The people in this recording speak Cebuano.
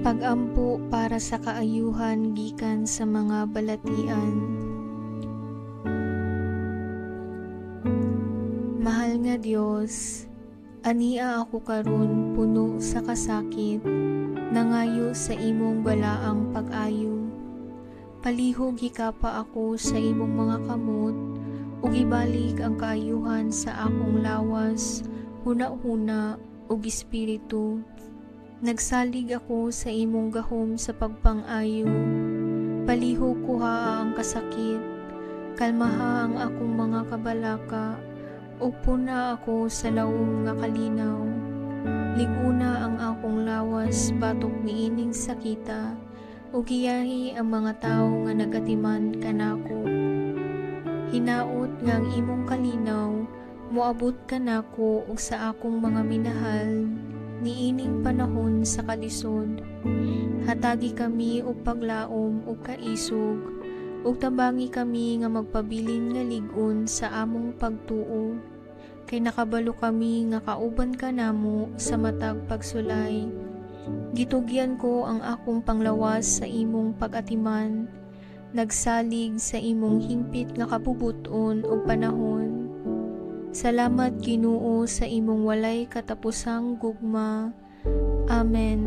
Pag-ampo para sa kaayuhan gikan sa mga balatian. Mahal nga Dios, ania ako karon puno sa kasakit, nangayo sa imong balaang pag-ayo. Palihog hikapa ako sa imong mga kamot ug ibalik ang kaayuhan sa akong lawas, huna-huna ug espiritu. Nagsalig ako sa imong gahom sa pagpang-ayo. Palihog kuhaa ang kasakit, kalmaha ang akong mga kabalaka, ug pun-a ako sa lawom nga kalinaw. Lig-una ang akong lawas batok niining sakita, ug giyahi ang mga tawo nga nagatiman kanako. Hinaot nga ang imong kalinaw moabot kanako ug sa akong mga minahal niining panahon sa kalisod. Hatagi kami og paglaom ug kaisog, ug tabangi kami nga magpabilin nga lig-on sa among pagtuo. Kay nakabalo kami nga kauban ka namo sa matag pagsulay. Gitugyan ko ang akong panglawas sa imong pag-atiman, nagsalig sa imong hingpit nga kabubut-on ug panahon. Salamat, Ginoo, sa imong walay katapusang gugma. Amen.